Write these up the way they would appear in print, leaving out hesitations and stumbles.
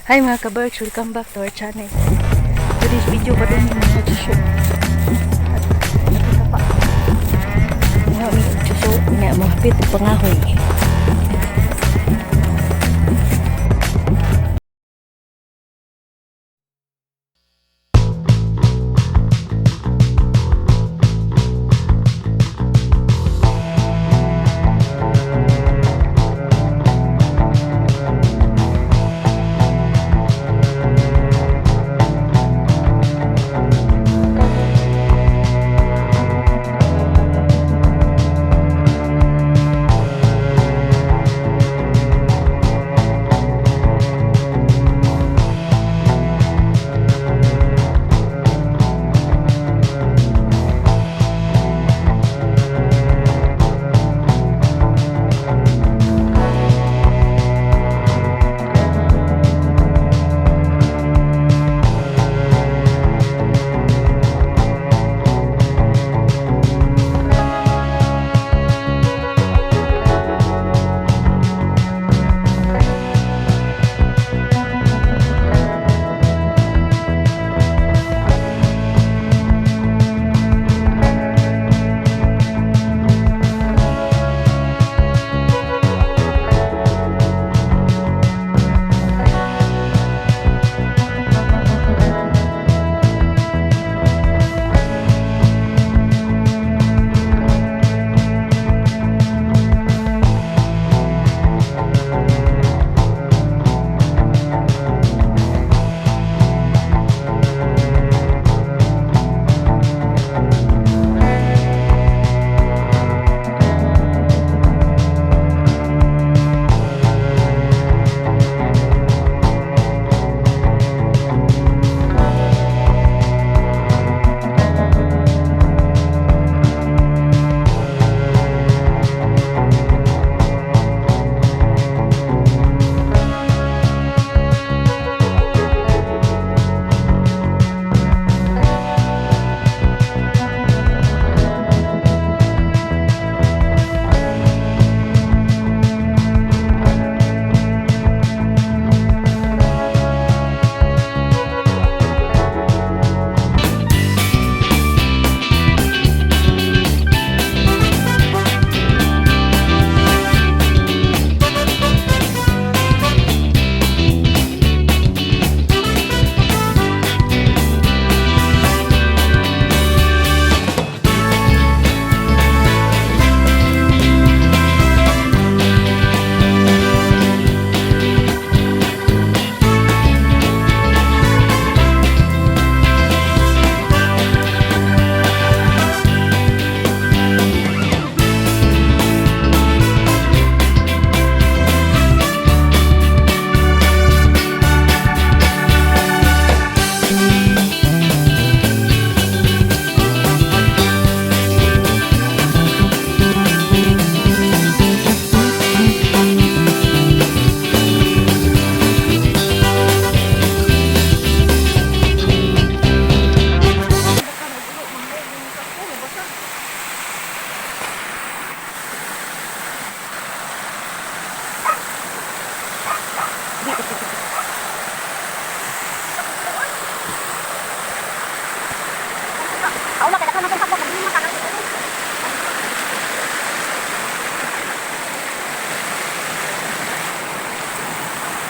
Hi, mga kaberks, welcome back to our channel. Today's video pa din mga suso. At nakita pa. Nga mi suso nga mahapit pangahoy.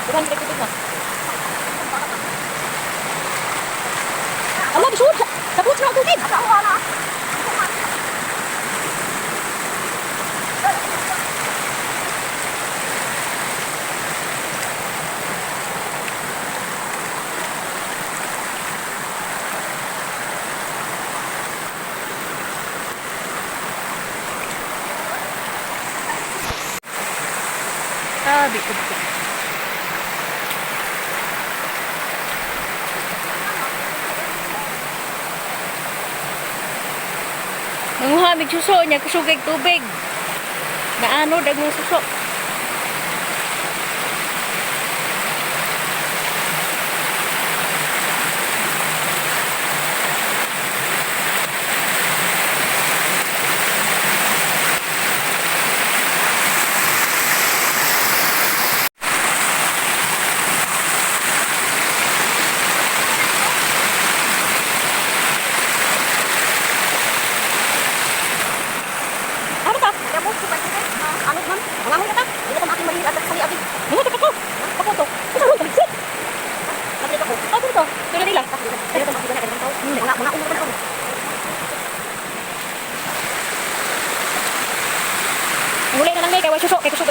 Bukan kita tubig na. Allah, bisud! Sa na ang tubig! Tabi ko. Nanguha mig suso niya kusugay tubig. Naanod ang mga suso.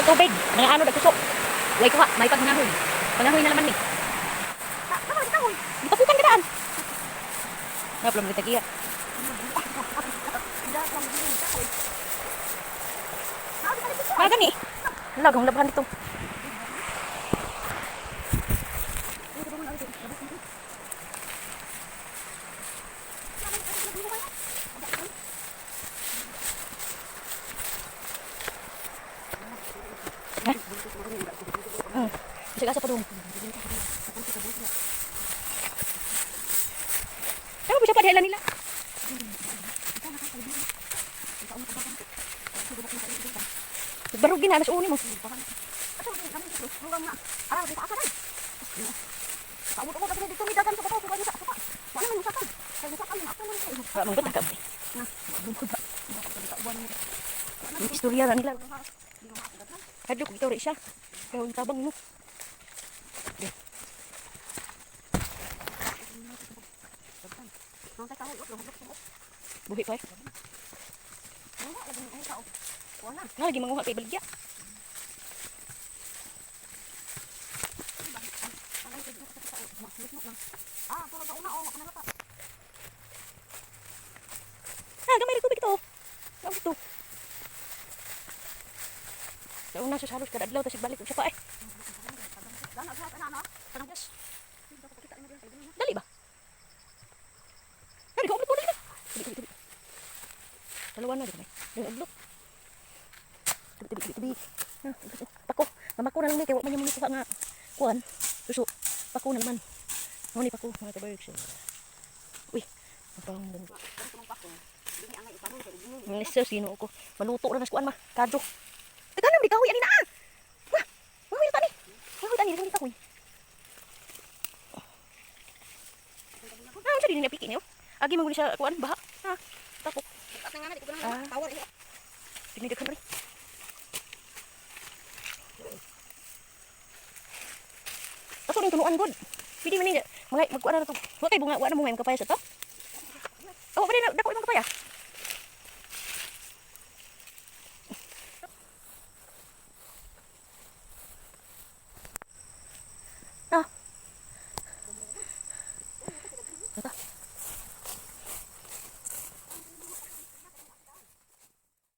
Tubig, mga ano nagsusok. Way kuha, may pagngahoy. Pangahoy na naman ni. Gipasukan ka daan. Nga pala mga tagiya. Mga gani. Hala, gang labahan dito. Ha? Sige, asa pa dong. Tama po siya pa nila. Barugin na, alas uni mo. Wala mang bata ka. Yung istorya na nila. Hadlok ikaw rin siya. Kaya yung tabang mo. Buhi pa eh. Nga lagi manguha kay baligya. Ah, gamay ra tubig to. Tawag to. Sa una sa halos kada adlaw tas balik siya pa eh. Yes. Dali ba? Dali ko ublot mo dali ba? Tabi tabi tabi. Dalawa na di ba? Dali ublot. Tabi tabi tabi tabi. Ah, ublot, oh. Pako, mamako na lang ni kay wa man yung kuha nga kuan. Suso. Pako na naman. Mo ni pako mga kabergs. Uy, ang pang Mister, sino ko? Maluto na nas kuan ma. Kadyo. Teka na, di kahoy ani na ah. Ma, mahoy na tani. Mahoy tani, di kahoy. Ah, unsa din niya piki niyo? Agi man gud siya kuan baha. Ha. Tapok. Ah. Dinidaghan rin. Ato ning tunuan gud. Pwede man ni mga magkuan na to. Wa kay bunga, wa na mo ngayon kapaya sa to. Oh, pwede na dako imong kapaya.